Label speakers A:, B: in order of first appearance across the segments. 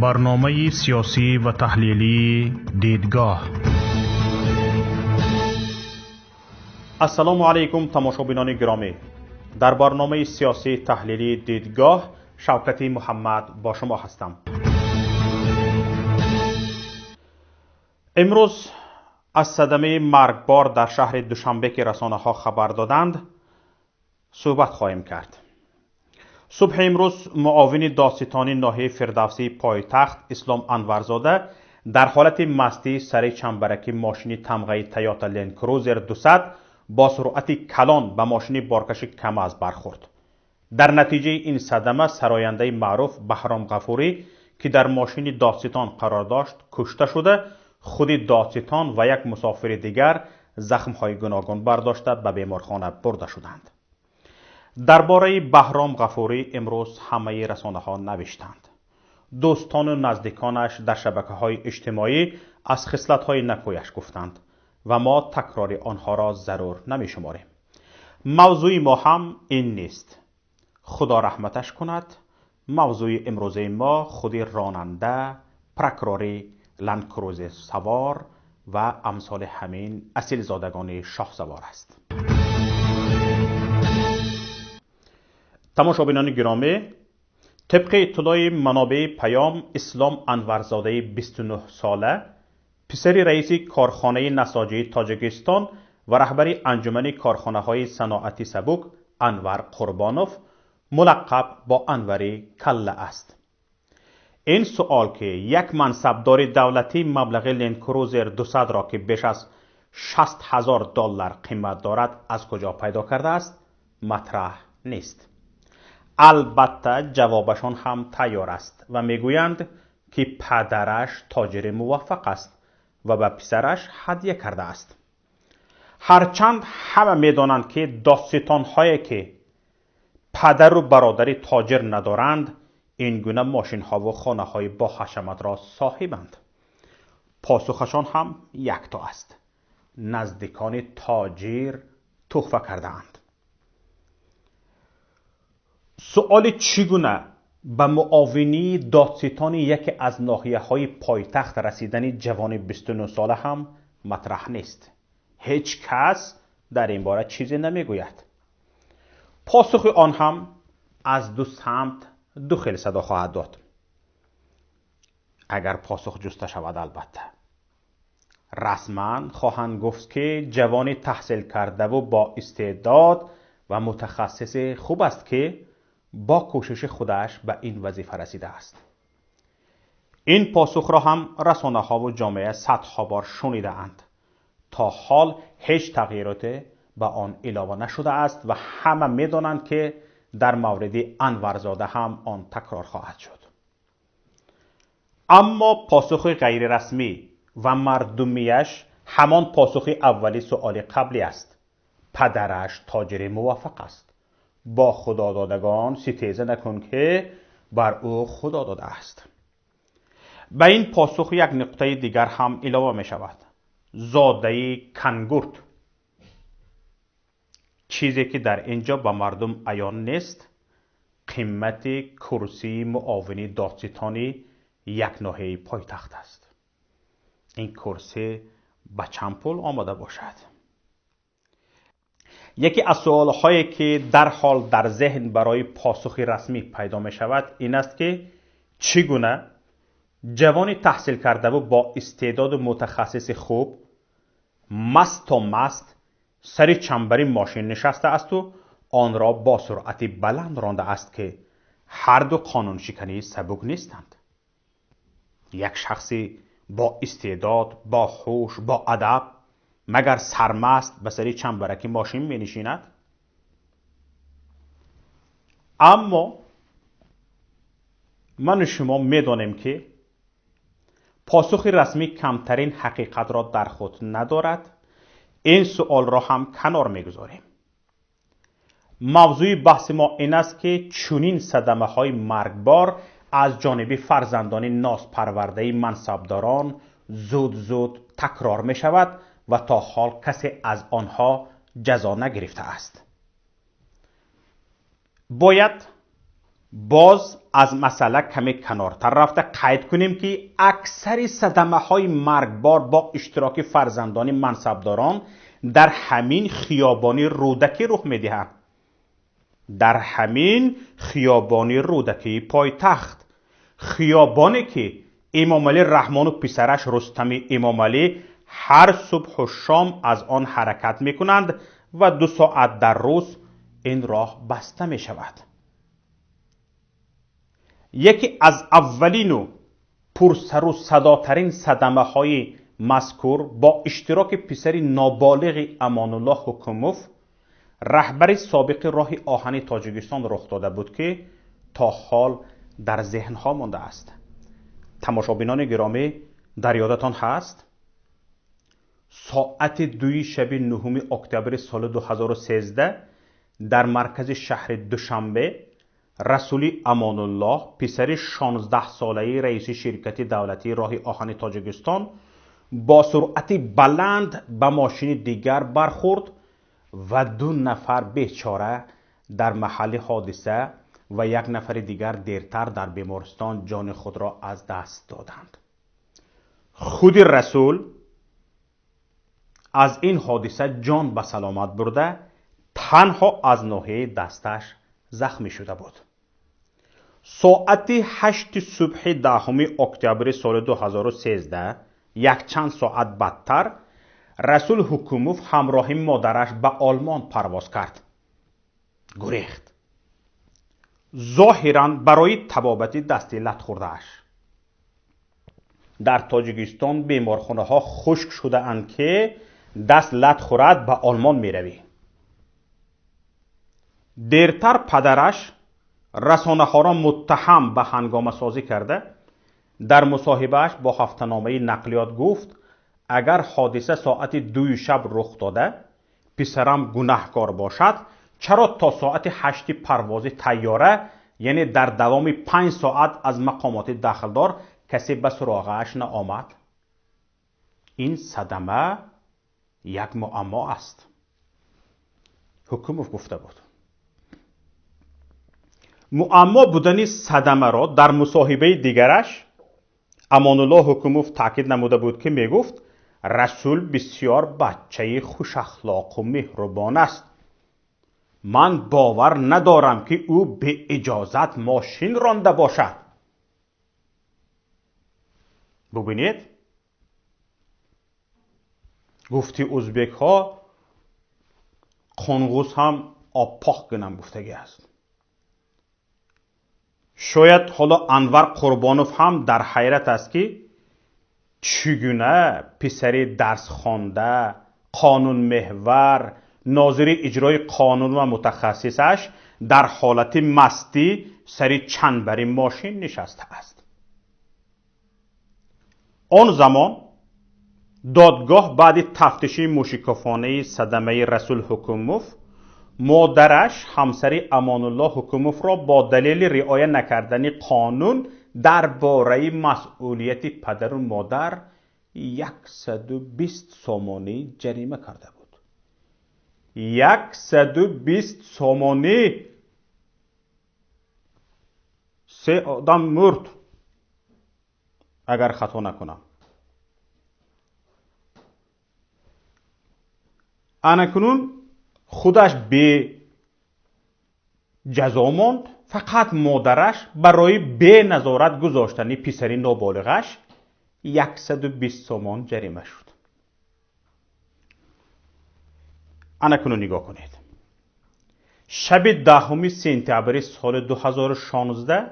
A: Барномаи сиёсӣ ва таҳлилии «Дидгоҳ». Ассалому алайкум, тамошобинони гиромӣ. Дар барномаи сиёсии таҳлилии «Дидгоҳ» Шавкати Муҳаммад бо шумо ҳастам. Имрӯз аз садамаи маргбор дар шаҳри Душанбе, ки расонаҳо хабар доданд, суҳбат хоҳем кард. Субҳи имрӯз муовини додситонии ноҳияи Фирдавсии пойтахт Ислом Анварзода дар ҳолати мастӣ сари чамбараки мошини тамғаи Toyota Land Cruiser 200 бо суръати калон ба мошини боркаши КАМАЗ бархӯрд. Дар натиҷаи ин садама сарояндаи маъруф Баҳром Ғафурӣ, ки дар мошини додситон қарор дошт, кушта шуда, худи додситон ва як мусофири дигар захмҳои гуногун бардошта ба беморхона бурда шуданд. Дар бораи Баҳром Ғафурӣ имрӯз ҳамаи расонаҳо навиштанд. Дӯстону наздиконаш дар шабакаҳои иҷтимоӣ аз хислатҳои накӯяш гуфтанд ва мо такрори онҳоро зарур намешуморем. Мавзӯи мо ҳам ин нест. Худо раҳматаш кунад. Мавзӯи имрӯзаи мо худи ронанда, прокурори Land Cruiser савор ва амсоли ҳамин асилзодагони шоҳсавор аст. Тамошобинони гиромӣ, тибқи иттилои манобеи Паём, Ислом Анварзодаи 29 сола, писари раиси корхонаи насоҷии Тоҷикистон ва раҳбари анҷумани корхонаҳои саноати сабук Анвар Қурбонов, мулаққаб бо Анвари Калла аст. Ин суол, ки як мансабдори давлатӣ маблағи Land Cruiser 200-ро, ки беш аз 60 ҳазор доллар қимат дорад, аз куҷо пайдо кардааст, матраҳ нест. Албатта, ҷавобашон ҳам тайёр аст ва мегӯянд, ки падараш тоҷири муваффақ аст ва ба писараш ҳадя кардааст. Ҳарчанд ҳама медонанд, ки додситонҳое, ки падару бародари тоҷир надоранд, ин гуна мошинҳову хонаҳои боҳашаматро соҳибанд. Посухашон ҳам якто аст. Наздикони тоҷир туҳфа кардаанд. Суоли чӣ гуна ба муовинии додситони яке аз ноҳияҳои пойтахт расидани ҷавони 29 сола ҳам матраҳ нест. Ҳеҷ кас дар ин бора чизе намегӯяд. Посухи он ҳам аз ду самт ду хел садо хоҳад дод. Агар посух ҷуста шавад, албатта. Расман хоҳанд гуфт, ки ҷавони таҳсил кардаву бо истеъдод ва мутахассиси хуб аст, ки бо кӯшиши худаш ба ин вазифа расидааст. Ин посухро ҳам расонаҳову ҷомеа садҳо бор шунидаанд. То ҳол ҳеҷ тағйироте ба он илова нашудааст ва ҳама медонанд, ки дар мавриди Анварзода ҳам он такрор хоҳад шуд. Аммо посухи ғайрирасмӣ ва мардумияш ҳамон посухи аввали суоли қаблӣ аст. Падараш тоҷири муваффақ аст. Бо худододагон ситеза накун, ки бар ӯ худо додааст. Ба ин посух як нуқтаи дигар ҳам илова мешавад. Зодаи кангурт. Чизе ки дар ин ҷо ба мардум аён нест, қимати курсии муовини додситони як ноҳияи пойтахт аст. Ин курсӣ ба чанд пул омода бошад? Яке аз суолҳое, ки дарҳол дар зеҳн барои посухи расмӣ пайдо мешавад, ин аст, ки чӣ гуна ҷавони таҳсилкардаву бо истеъдоду мутахассиси хуб масту маст сари чамбари мошин нишастаасту онро бо суръати баланд рондааст, ки ҳарду қонуншикании сабук нестанд. Як шахси бо истеъдод, бо ҳуш, бо адаб магар сармаст ба сари чамбараки мошин менишинад? Аммо ману шумо медонем, ки посухи расмӣ камтарин ҳақиқатро дар худ надорад. Ин суолро ҳам канор мегузорем. Мавзӯи баҳси мо ин аст, ки чунин садамаҳои маргбор аз ҷониби фарзандони нозпарвардаи мансабдорон зуд-зуд такрор мешавад ва то ҳол касе аз онҳо ҷазо нагирифтааст. Бояд Боз аз масъала каме канортар рафта қайд кунем, ки аксари садамаҳои маргбор бо иштироки фарзандони мансабдорон дар ҳамин хиёбони Рӯдакӣ рух медиҳанд. Дар ҳамин хиёбони Рӯдакии пойтахт, хиёбоне ки Эмомалӣ Раҳмону писараш Рустами Эмомалӣ ҳар субҳу шом аз он ҳаракат мекунанд ва 2 соат дар рӯз ин роҳ баста мешавад. Яке аз аввалину пурсару садотарин садамаҳои мазкур бо иштироки писари ноболиғи Амонуллоҳ Ҳукумов, раҳбари собиқи роҳи оҳани Тоҷикистон рух дода буд, ки то ҳол дар зеҳнҳо мондааст. Тамошобинони гиромӣ, дар ёдатон ҳаст? Соати 2 шаби 9 октябри соли 2013 дар маркази шаҳри Душанбе Расули Амонуллоҳ, писари 16-солаи раиси ширкати давлатии роҳи оҳани Тоҷикистон, бо суръати баланд ба мошини дигар бархӯрд ва 2 нафар бечора дар маҳалли ҳодиса ва 1 нафари дигар дертар дар бемористон ҷони худро аз даст доданд. Худи Расул аз ин ҳодиса ҷон ба саломат бурда, танҳо аз ноҳияи дасташ захмӣ шуда буд. Соати 8 субҳи 10 октябри соли 2013, якчанд соат баъдтар, Расул Ҳукумов ҳамроҳи модараш ба Олмон парвоз кард. Гурехт. Зоҳиран барои табобати дасти латхӯрдааш. Дар Тоҷикистон беморхонаҳо хушк шудаанд, ки даст лат хӯрад ба Олмон меравӣ. Дертар падараш расонаҳоро муттаҳам ба ҳангомасозӣ карда, дар мусоҳибааш бо ҳафтаномаи нақлиёт гуфт, агар ҳодиса соати 2 шаб рух дода, писарам гунаҳкор бошад, чаро то соати 8 парвози тайёра, яъне дар давоми 5 соат аз мақомоти дахлдор касе ба суроғааш наомад? Ин садама як муаммо аст, Ҳукумов гуфта буд. Муаммо будани садамаро дар мусоҳибаи дигараш Амонуллоҳ Ҳукумов таъкид намуда буд, ки мегуфт Расул бисёр бачаи хушахлоқу меҳрубон аст. Ман бовар надорам, ки ӯ беиҷозат мошин ронда бошад. Бубинед, гуфти узбекҳо қонгуз ҳам оппоқ гинам гуфтагӣ аст. Шояд ҳоло Анвар Қурбонов ҳам дар ҳайрат аст, ки чӣ гуна писари дарсхонда, қонунмеҳвар, нозири иҷрои қонун ва мутахассисаш дар ҳолати мастӣ сари чанбари мошин нишастааст. Он замон додгоҳ баъди тафтиши мушикофонаи садамаи Расул Ҳукумов модараш ҳамсари Амонуллоҳ Ҳукумовро бо далели риоя накардани қонун дар бораи масъулияти падару модар 120 сомонӣ ҷарима карда буд. 120 сомонӣ! 3 одам мурд, агар хато накунам. Анакунун худаш бе ҷазо монд, фақат модараш барои беназорат гузоштани писари ноболиғаш 120 сомон ҷарима шуд. Анакунун нигоҳ кунед. Шаби 10 сентябри соли 2016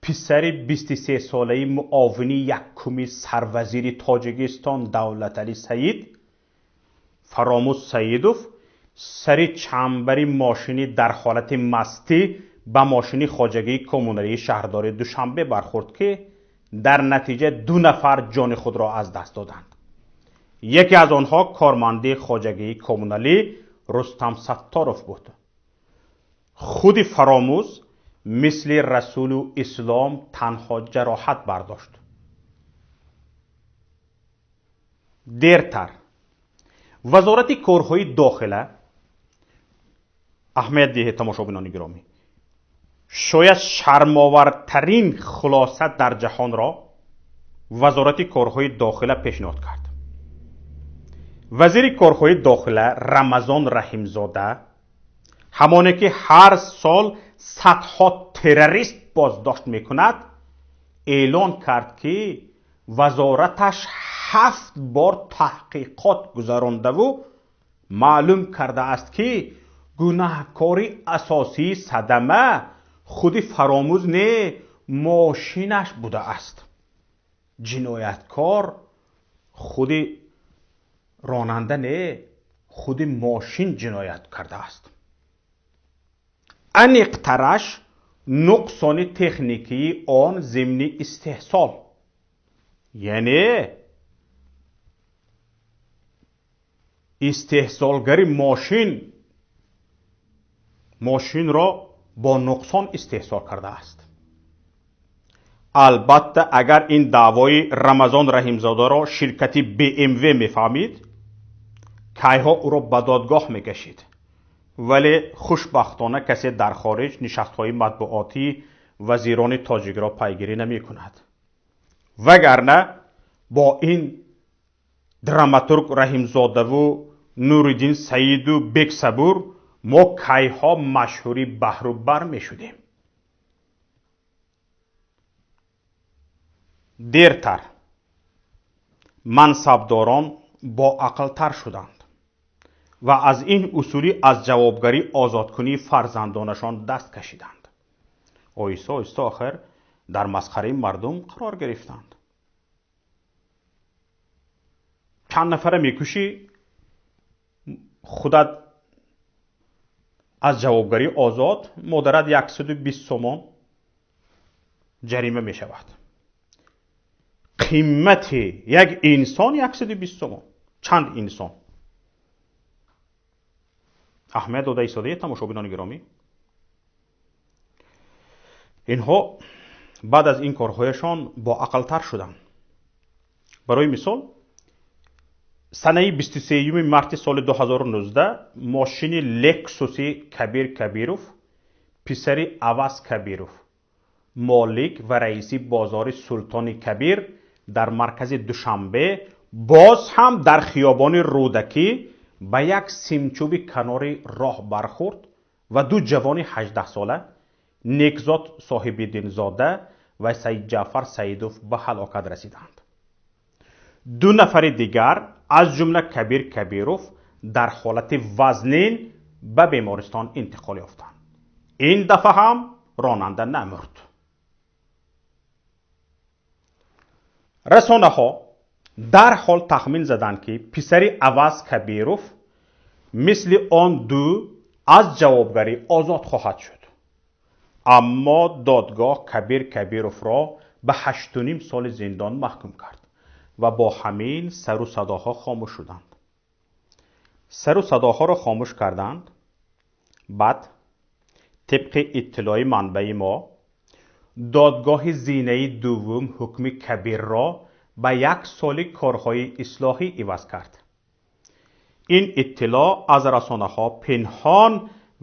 A: писари 23-солаи муовини якуми сарвазири Тоҷикистон Давлаталӣ Саид, Фаромӯз Саидов, сари чамбари мошини дар ҳолати мастӣ ба мошини хоҷагии коммуналии шаҳрдори Душанбе бархӯрд, ки дар натиҷа 2 нафар ҷони худро аз даст доданд. Яке аз онҳо корманди хоҷагии коммуналӣ Рустам Сатторов буд. Худи Фаромӯз мисли Расулу Ислом танҳо ҷароҳат бардошт. Дертар Вазорати корҳои дохила, аҳамият диҳед тамошобинони гиромӣ, Шояд шармовартарин хулоса дар ҷаҳонро Вазорати корҳои дохила пешниҳод кард. Вазири корҳои дохила Рамазон Раҳимзода, ҳамоне ки ҳар сол садҳо террорист боздошт мекунад, эълон кард, ки вазораташ 7 бор таҳқиқот гузарондаву маълум кардааст, ки гунаҳкори асосии садама худи Фаромӯз не, мошинаш будааст. Ҷинояткор худи ронанда не, худи мошин ҷиноят кардааст. Аниқтараш, нуқсони техникии он зимни истеҳсол, яъне истеҳсолгари мошин мошинро бо нуқсон истеҳсол кардааст. Албатта, агар ин даъвои Рамазон Раҳимзодаро ширкати БМВ мефаҳмид, кайҳо ӯро ба додгоҳ мекашид. Вале хушбахтона касе дар хориҷ нишастҳои матбуотии вазирони тоҷикро пайгирӣ намекунад. Вагарна бо ин драматург Раҳимзодаву Нуриддин Саиду Бексабур мо кайҳо машҳури баҳру бар мешудем. Дертар мансабдорон боақлтар шуданд ва аз ин усули аз ҷавобгарӣ озодкунии фарзандонашон даст кашиданд. Оҳиста оҳиста охир дар масхараи мардум қарор гирифтанд. Чанд нафара мекушӣ, худат аз ҷавобгарӣ озод, модарат 120 сомон ҷарима мешавад. Қимати як инсон 120 сомон. Чанд инсон? Аҳамият дода истодаед, тамошобинони гиромӣ? Инҳо баъд аз ин корҳояшон боақлтар шуданд. Барои мисол, санаи 23 марти соли 2019 мошини Лексуси Кабир Кабиров, писари Аваз Кабиров, молик ва раиси бозори Султони Кабир дар маркази Душанбе, боз ҳам дар хиёбони Рӯдакӣ ба як симчӯби канори роҳ бархӯрд ва ду ҷавони 18сола Некзод Соҳибиддинзода ва Саидҷаъфар Саидов ба ҳалокат расиданд. Ду нафари дигар, аз ҷумла Кабир Кабиров, дар ҳолати вазнин ба бемористон интиқол ёфтанд. Ин дафъа ҳам ронанда намурд. Расонаҳо дарҳол тахмин заданд, ки писари Аваз Кабиров мисли он ду аз ҷавобгарӣ озод хоҳад шуд. Аммо додгоҳ Кабир Кабировро ба 8,5 соли зиндон маҳкум кард ва бо ҳамин сару садоҳо хомӯш шуданд. Сару садоҳоро хомӯш карданд. Баъд тибқи иттилои манбаи мо, додгоҳи зинаи дуввум ҳукми Кабирро ба 1 соли корҳои ислоҳӣ иваз кард. Ин иттилоъ аз расонаҳо пинҳон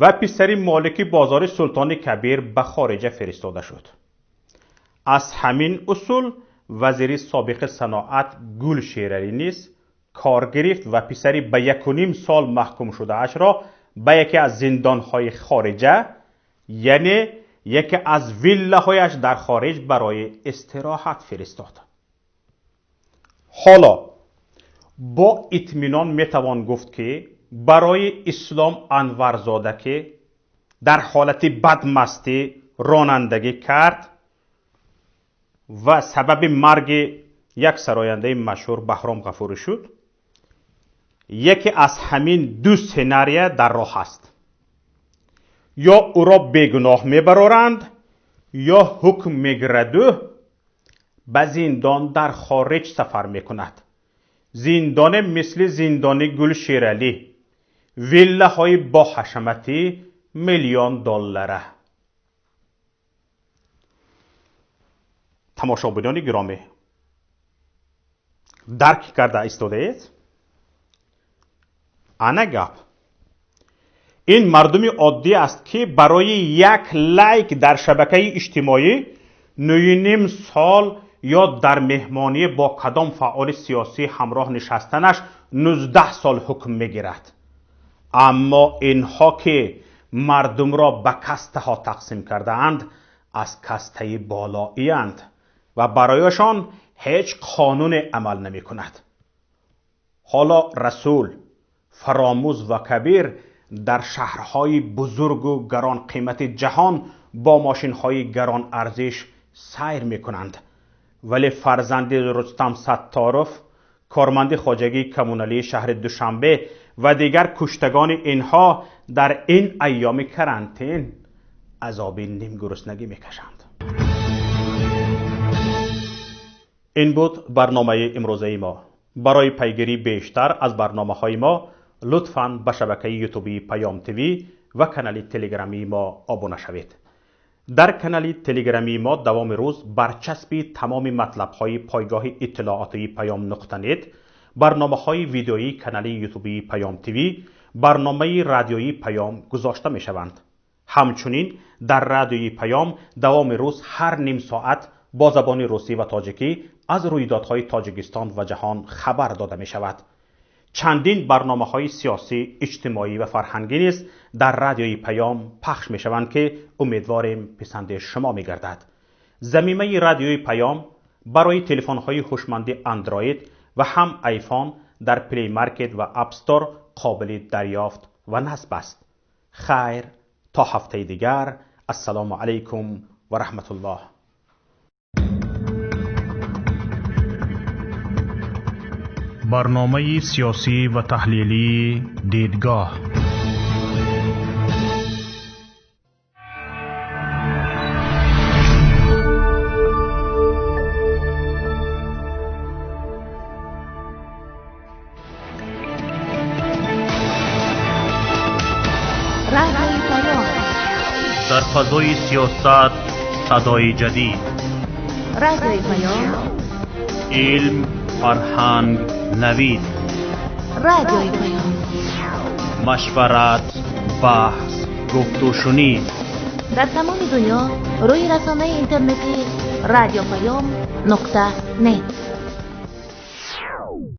A: ва писари молики бозори Султони Кабир ба хориҷа фиристода шуд. Аз ҳамин усул вазири собиқи саноат Гул Шералӣ низ кор гирифт ва писари ба 1,5 сол маҳкум шудаашро ба яке аз зиндонҳои хориҷа, яъне яке аз виллаҳояш дар хориҷ барои истироҳат фиристод. Ҳоло бо итминон метавон гуфт, ки барои Ислом Анварзода, ки дар ҳолати бадмастӣ ронандагӣ кард ва сабаби марги як сарояндаи машҳур Баҳром Ғафурӣ шуд, яке аз ҳамин ду сценария дар роҳ аст. Ё ӯро бегуноҳ мебароранд, ё ҳукм мегираду ба зиндон дар хориҷ сафар мекунад. Зиндоне мисли зиндони Гулшералӣ, виллаҳои боҳашамати миллион доллара. Тамошобинони гиромӣ, дарк карда истодаед? Ана гап. Ин мардуми оддӣ аст, ки барои як лайк дар шабакаи иҷтимоӣ 9,5 сол ё дар меҳмонӣ бо кадом фаъоли сиёсӣ ҳамроҳ нишастанаш 19 сол ҳукм мегирад. Аммо инҳо, ки мардумро ба кастаҳо тақсим кардаанд, аз кастаи болоиянд ва барояшон ҳеҷ қонуне амал намекунад. Ҳоло Расул, Фаромӯз ва Кабир дар шаҳрҳои бузургу гаронқимати ҷаҳон бо мошинҳои гаронарзиш сайр мекунанд, вале фарзанди Рустам Сатторов, корманди хоҷагии коммуналии шаҳри Душанбе ва дигар куштагони инҳо дар ин айёми карантин азоби нимгуруснагӣ мекашанд. Ин буд барномаи имрӯзаи мо. Барои пайгирии бештар аз барномаҳои мо лутфан ба шабакаи ютубии Паём ТВ ва канали телеграмии мо обуна шавед. Дар канали телеграмии мо давоми рӯз барчаспи тамоми матлабҳои пойгоҳи иттилоотии Паём нуқта нет, барномаҳои видеоии канали ютубии Паём ТВ, барномаи радиоии Паём гузошта мешаванд. Ҳамчунин дар радиои Паём давоми рӯз ҳар ним соат бо забони русӣ ва тоҷикӣ аз рӯйдодҳои Тоҷикистон ва ҷаҳон хабар дода мешавад. Чандин барномаҳои сиёсӣ, иҷтимоӣ ва фарҳангӣ низ дар радиои Паём пахш мешаванд, ки умедворем писанди шумо мегардад. Замимаи радиои Паём барои телефонҳои ҳушманди Андроид ва ҳам айфон дар Play Market ва App Store қобили дарёфт ва насб аст. Хайр, то ҳафтаи дигар. Ассалому алайкум ва раҳматуллоҳ.
B: Барномаи сиёсӣ ва таҳлилии Дидгоҳ.
C: Радиои Паём.
B: Дар фазои сиёсат садои ҷадид.
C: Радиои Паём.
B: Илм, фарҳанг, навид.
C: Радиои Паём.
B: Машварат, баҳс, гуфтушунид.
C: Дар тамоми дунё рӯи расонаи интернетии радиопаём нуқта нет.